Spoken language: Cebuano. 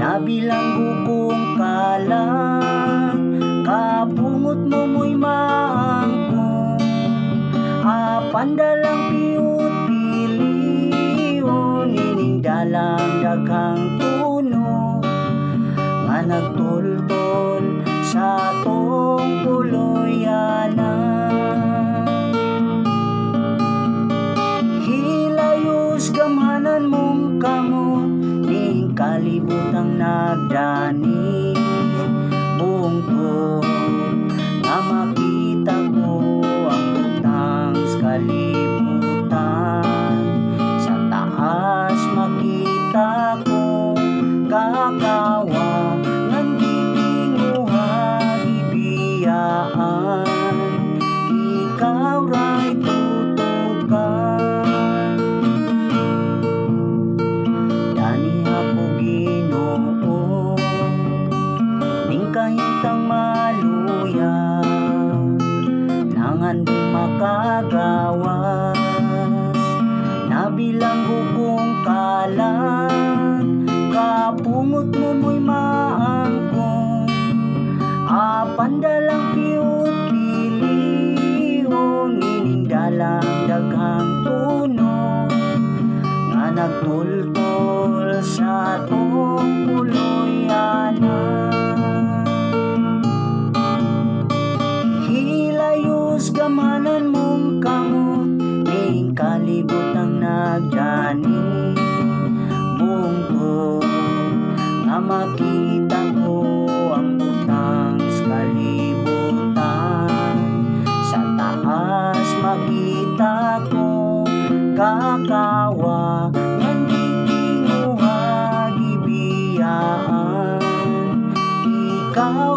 Nabilanggo kong kalag, kapungot mo mo'y maangkon. Apan dalang piot pilion, ining dalang daghang tuno nga nagtultol sa atong puloy-anan. Hilayos gamhanan mong kamot ning kalibutang nagdani bungtod nga makita ko ang butang sa kalibutan. Sa taas makita ko kakawa ngan gitinguha gibiyaan, ikaw ray tutukan. Dani ako, Ginoo, ning kahimtang maluya, nangandoy makagawas. Nabilanggo kong kalag, kapungot mo mo'y maangkon. Apan dalang piot pilion, ining dalang daghang tuno nga nagtultol sa atong puloy-anan. Hilayos gamhanan mong kamot ning kalibutang nagdani bungtod nga makita ko ang butang sa kalibutan. Sa taas makita ko kakawa ngan gitinguha gibiyaan, ikaw.